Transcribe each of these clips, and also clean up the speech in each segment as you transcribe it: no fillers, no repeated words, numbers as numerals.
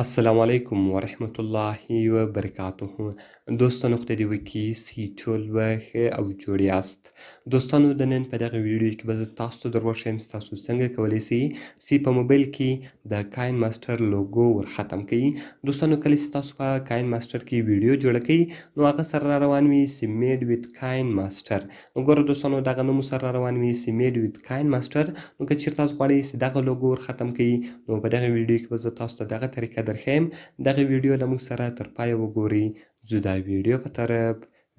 السلام علیکم ورحمت الله وبرکاته. دوستانو، خدای دې وکړي سی ټول به ښه او جوړ یاست. دوستانو، د نن په دغه ویډیو کې به زه تاسو ته در وښیم چې تاسو څنګه کولی شئ چې په موبایل کې د کاین ماسټر لوګو ور ختم کړئ. دوستانو، کله چې تاسو په کاین ماسټر کې ویډیو جوړه کړئ، نو هغه سره را روان وي چې میډ ویت کاین ماسټر. نو ګوره دوستانو، دغه نوم سره را روان وي چې میډ ویت کاین ماسټر. نو که چیرې تاسو غواړئ چې دغه لوګو ور ختم کړئ، نو په دغه ویډیو کې به زه تاسو ته دغه طریقه درښیم. دغه ویډیو له موږ سره تر پایه وګورئ. ځو دا ویډیو په طرف،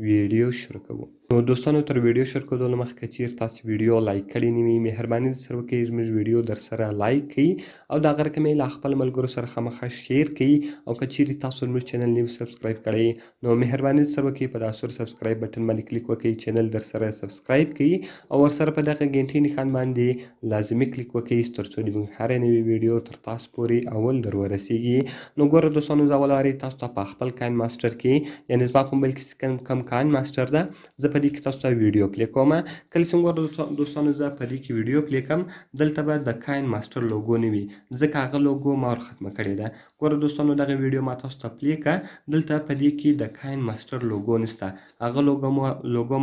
ویډیو شروع کوو. نو دوستانو، تر ویډیو شروع کولو له مخکې چیرې تاسو ویډیو لایک کړې نه وي، مهرباني در سره وکړئ، زموږ ویډیو در سره لایک کړئ او دا رقم یې له خپل ملګرو سره خامخا share کړئ. او که چیرې تاسو زموږ چینل نیو subscribe کړئ، نو مهرباني در سره وکړئ، په دا سور subscribe button باندې کلیک وکړئ، چینل در سره subscribe کړئ او ورسره په دغه ګنټې نښان باندې لازمي کلیک وکړئ، تر څو د موږ هره نوې ویډیو تر تاسو پورې اول در ورسیږي. نو ګوره دوستانو، زه اول واري تاسو ته په خپل کاین ماسټر کې، یعنې زما په موبایل کې کم کم کاین ماسټر ده، زه په دې کې تاسو ته ویډیو play کوم. کله چې ګوره دوستانو، زه په دې کې ویډیو play کوم، دلته به د کاین ماسټر لوګو نه وي، ځکه هغه لوګو ما ور ختمه کړې ده. ګوره دوستانو، دغه ویډیو ما تاسو ته play که، دلته په دې کې د کاین ماسټر لوګو نشته، هغه لوګو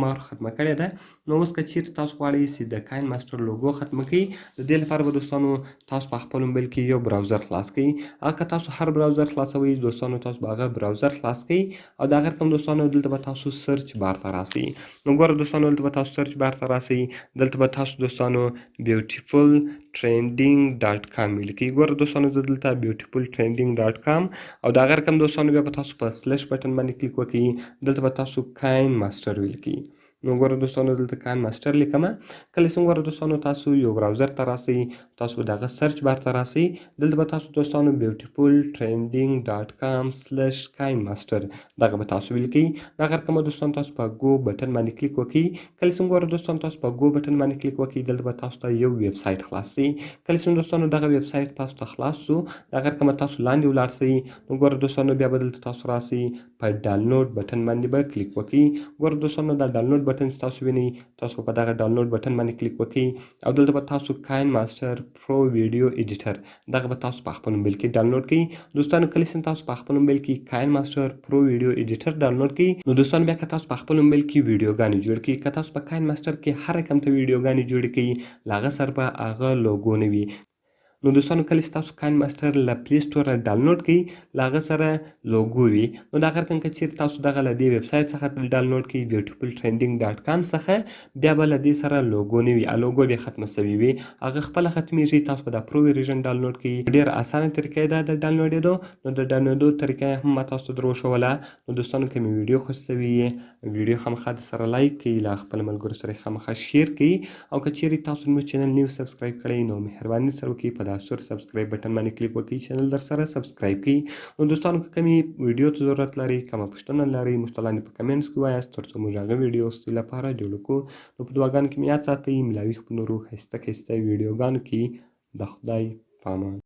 ما ور ختمه کړې ده. نو اوس که چیرې تاسو غواړئ چې د کاین ماسټر لوګو ختمه کړئ، د دې لپاره به دوستانو تاسو په خپل موبایل کې یو browser خلاص کړئ. هغه که تاسو هر browser خلاصوئ دوستانو، تاسو به هغه browser خلاص کړئ او د هغه رقم دوستانو دلته به تاسو search bar ته راسئ. نو ګوره دوستانو، دلته به تاسو search bar ته راسئ، دلته به تاسو دوستانو beautifultrending.com ولیکئ. ګوره دوستانو، زه دلته beautifultrending.com او د هغه رقم دوستانو بیا به تاسو په slash button باندې کلیک وکړئ، دلته به تاسو کاین ماسټر ولیکئ. نو ګوره دوستانو، دلته کاین ماسټر لیکم. کله چې ګوره دوستانو تاسو یو browser ته راسئ، تاسو به دغه search bar ته راسئ، دلته به تاسو دوستانو beautifultrending.com/KineMaster دغه به تاسو ولیکئ. دغه رقم دوستان تاسو په go button باندې کلیک وکړئ. کله چې ګوره دوستان تاسو په go button باندې کلیک وکړئ، دلته به تاسو ته یو ویب سایت خلاص سي. کله چې دوستانو دغه ویب سایت تاسو ته خلاص سو، دغه رقم تاسو لاندې ولاړ سئ. نو ګوره دوستانو، بیا به دلته تاسو راسئ، په download button باندې به کلیک وکړئ. ګوره دوستانو، دا download button چې تاسو وینئ، تاسو په دغه download button باندې کلیک وکړئ او دلته به تاسو کاین ماسټر pro video editor دغه به تاسو په خپل موبایل کې download کړئ. دوستانو، کله چې تاسو په خپل موبایل کې کاین ماسټر pro video editor download کړئ، نو دوستانو بیا که تاسو په خپل موبایل کې ویډیوګانې جوړ کړئ، که تاسو په کاین ماسټر کې هر رقم ته ویډیوګانې جوړې کړئ، له هغه سره به هغه لوګو نه وي. نو دوستانو، کله چې تاسو کاین ماسټر له پلی سټور download کړئ، له هغه سره لوګو وي. نو دا غیر که چیرې تاسو دغه له دې ویب سایت څخه download کړئ، beautifultrending.com څخه، بیا به له دې سره لوګو نه وي، لوګو بیا ختمه سوي وي، هغه خپله ختمیږي. تاسو به دا pro version download کړئ. ډېره اسانه طریقه ده د ډاونلوډېدو. نو د ډاونلوډېدو طریقه هم ما تاسو ته در وښوله. نو دوستانو، که مې ویډیو خوښ سوي، ویډیو خامخا در سره لایک کړئ، له خپل ملګرو سره خامخا share کړئ او که چیرې تاسو زموږ چینل نیو subscribe کړئ، نو مهرباني سره وکړئ، په دا سور subscribe button باندې کلیک وکړئ، چینل در سره subscribe کړئ. نو دوستانو، که کومې ویډیو ته ضرورت لرئ، کومه پوښتنه لرئ، موږ ته لاندې په comments کې ووایاست، تر څو موږ هغه ویډیو ستاسو لپاره جوړ کړو. نو په دعاګانو کې مې یاد ساتئ. ملاوي په نورو ښایسته ښایسته ویډیوګانو کې. د خدای په امان.